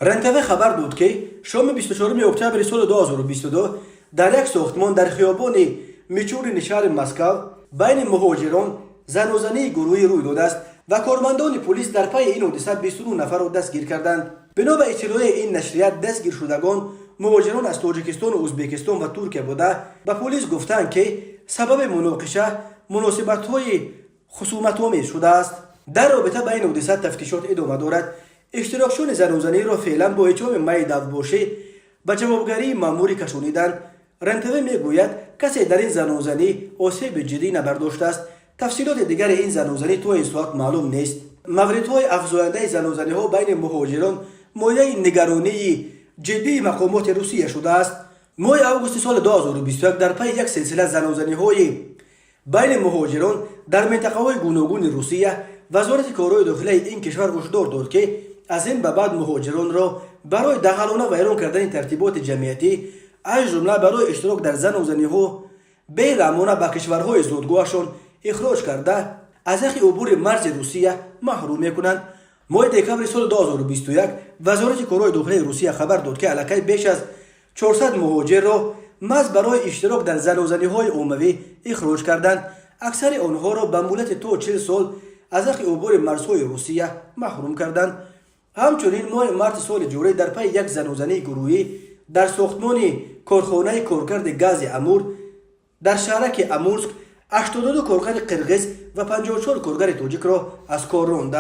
РЕН-ТВ хабар дод, ки шоми 24 октябри соли 2022 дар як сохтмон дар хиёбони Мичурини шаҳри Москав байни муҳоҷирон занозании гурӯҳӣ рӯй додааст ва кормандони пулис дар пайи ин ҳодиса 29 нафарро дастгир карданд. Бино ба иттилои ин нашрия, дастгиршудагон муҳоҷирон аз Тоҷикистону Ӯзбекистон ва Туркия буда, ба пулис гуфтанд, ки сабаби муноқиша муносибатҳои хусуматомез шудааст. Дар робита ба ин ҳодиса тафтишот идома дорад. Иштирокчиёни занозаниро феълан бо иттиҳоми майдавбошӣ ба ҷавобгарии маъмурӣ кашониданд. РЕН-ТВ мегӯяд, касе дар ин занозанӣ осеби ҷиддӣ набардоштааст. Тафсилоти дигари ин занозанӣ то ин соат маълум нест. Мавридҳои афзояндаи занозаниҳо байни муҳоҷирон мояи нигаронии ҷиддии мақомоти Русия шудааст. Моҳи августи соли 2021 дар пайи як силсила занозаниҳои байни муҳоҷирон дар минтақаҳои гуногуни Русия вазорати корҳои дохилаи ин кишвар ҳушдор дод, ки аз ин ба баъд муҳоҷиронро барои дағалона вайрон кардани тартиботи ҷамъиятӣ, аз ҷумла барои иштирок дар занозаниҳо, бераҳмона ба кишварҳои зодгоҳашон ихроҷ карда, аз ҳаққи убури марзи Русия маҳрум мекунанд. Моҳи декабри соли 2021 вазорати корҳои дохилаи Русия хабар дод, ки аллакай беш аз 400 муҳоҷирро маҳз барои иштирок дар занозаниҳои оммавӣ ихроҷ карданд. Аксари онҳоро ба муҳлати то 40 сол аз ҳаққи убури марзҳои Русия маҳрум карданд. Ҳамчунин, моҳи марти соли ҷорӣ дар пайи як занозании гурӯҳӣ дар сохтмони корхонаи коркарди гази Амур дар шаҳраки Амурск 82 коргари қирғиз ва 54 коргари тоҷикро аз кор ронданд.